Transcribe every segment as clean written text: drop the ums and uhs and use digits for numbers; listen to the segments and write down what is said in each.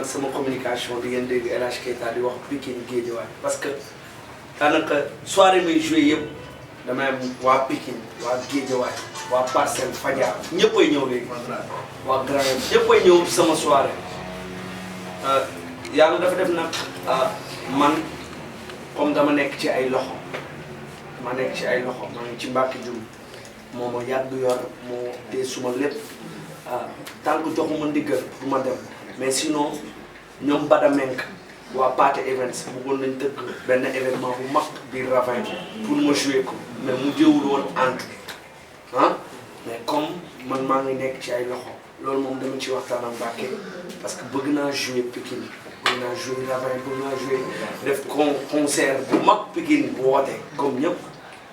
nag sama communication di ngeen dégg Elag Keita di wax Pikine Guédiawaye parce que daanaka soirée may joué yëpp damay am waa Pikine waa Guédiawaye waa Parcelles Fadia ñëppay ñëw léegi waa Grand Yoff ñëppay ñëw sama soirée yàlla dafa def nag man comme dama nekk ci ay loxo maa ngi ci mbàkki jum moo ma yàgg yor moo tee suma lépp tant que joxuma ndigal du ma dem mais sinon ñoom Bada Menk waa Pate Events bëggoon nañ tëgg benn événement bu mag biir Ravin pour ma jouer ko mais mu jéewul woon entre mais comme man maa ngi nekk ci ay loxo loolu moom dama ci waxtaan ak Mbacke parce que bëgg naa jouer Pikine bëgg naa jouer Ravin bëgg naa jouer def concert bu mag Pikine bu woote comme ñëpp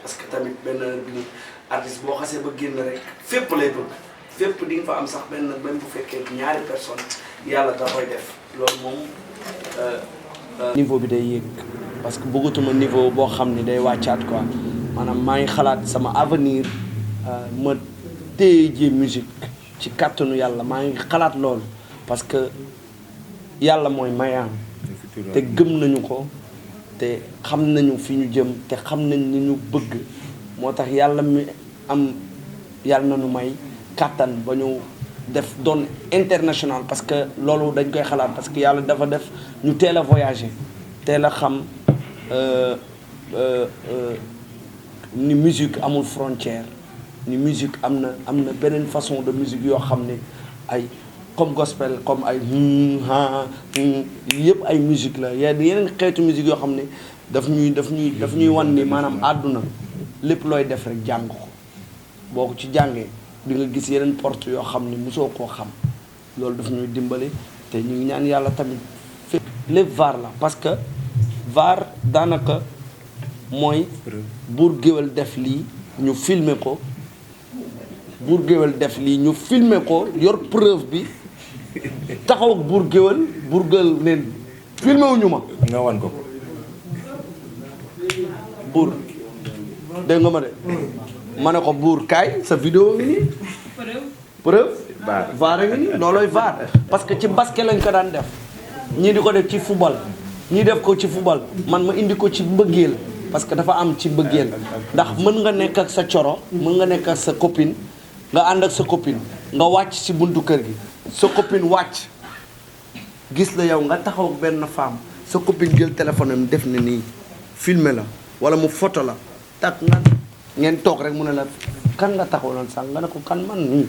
parce que tamit benn bi artiste boo xasee ba génn rek fépp lay bëgg fépp di nga fa am sax benn même bu fekkee ñaari personne yàlla da koy def loolu moom niveau bi day yéeg parce que bëggatuma niveau boo xam ne day wàccaat quoi maanaam maa ngi xalaat sama avenir ma téye ji musique ci kàttanu yàlla maa ngi xalaat loolu parce que yàlla mooy mayaan te gëm nañu ko te xam nañu fi ñu jëm te xam nañ ni ñu bëgg moo tax yàlla mi am yàlla nañu may kàttan ba ñu def doon international parce que loolu dañ koy xalaat parce que yàlla dafa def ñu teel a voyager teel a xam ni musique amul frontière ni musique am na beneen façon de musique yoo xam ne ay comme gospel comme ay yëpp ay musique la yeneen xeetu musique yoo xam ne daf ñuy wan ni maanaam àdduna lépp looy def rek jàng ko boo ko ci jàngee di nga gis yeneen porte yoo xam ne mosoo koo xam loolu daf ñuy dimbali te ñu ngi ñaan yàlla tamit fépp lépp VAR la parce que VAR daanaka mooy Bour Gueweul def lii ñu filmer ko Bour Gueweul def lii ñu filmer ko yor preuve bi taxaw ak Bour Gueweul neen filmé wuñu ma nga wan ko Bour dégg nga ma de ma ne ko Bour kaay sa vidéo ngi nii preuve VAR a ngi nii loolooy VAR parce que ci basket lañ ko daan def ñii di ko def ci football ñii def ko ci football man ma indi ko ci mbëggeel parce que dafa am ci mbëggeel ndax mën nga nekk ak sa coro mën nga nekk ak sa copine nga ànd ak sa copine nga wàcc ci buntu kër gi sa copine wàcc gis la yow nga taxaw ak benn femme sa copine jël téléphone am def na nii filmer la wala mu photo la tak nga ngeen toog rek mu ne la kan nga taxawaloon sax nga ne ko kan man nii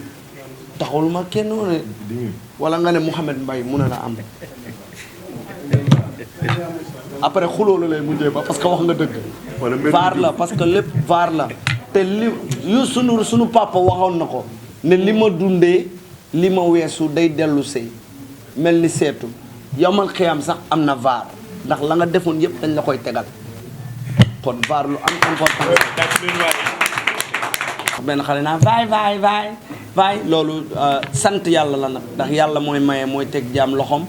taxawul ma kenn ne wala nga ne Mouhamed Mbaye mu ne la am après xuloo la lay mujjee ba parce que wax nga dëgg VAR la parce que lépp VAR la te li yu sunu papa waxoon na ko ne li ma dundee li ma weesu day dellu sëy mel ni seetu yomal xiyam sax am na VAR ndax la nga defoon yëpp dañ la koy tegal kon VAR lu am important benn xale naa vaay loolu sant yàlla la nag ndax yàlla mooy maye mooy teg jaam loxoom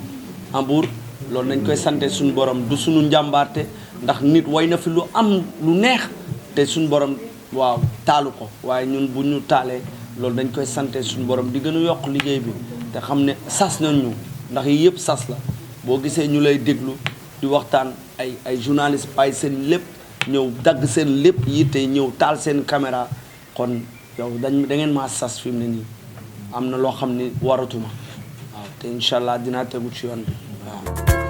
en Bour loolu nañ koy sante suñu borom du suñu njàmbaarte ndax nit way na fi lu am lu neex te suñu borom waaw taalu ko waaye ñun bu ñu taalee loolu dañ koy sante suñu borom di gën a yokk liggéey bi te xam ne sas nañ ñu ndax yi yëpp sas la boo gisee ñu lay déglu di waxtaan ay journaliste bàyyi seen lépp ñëw dagg seen lépp yitte ñëw taal seen caméra kon yow da ngeen maa sas fi mu ne nii am na loo xam ne waratuma waaw te incha allah dinaa tegu ci yoon bi waaw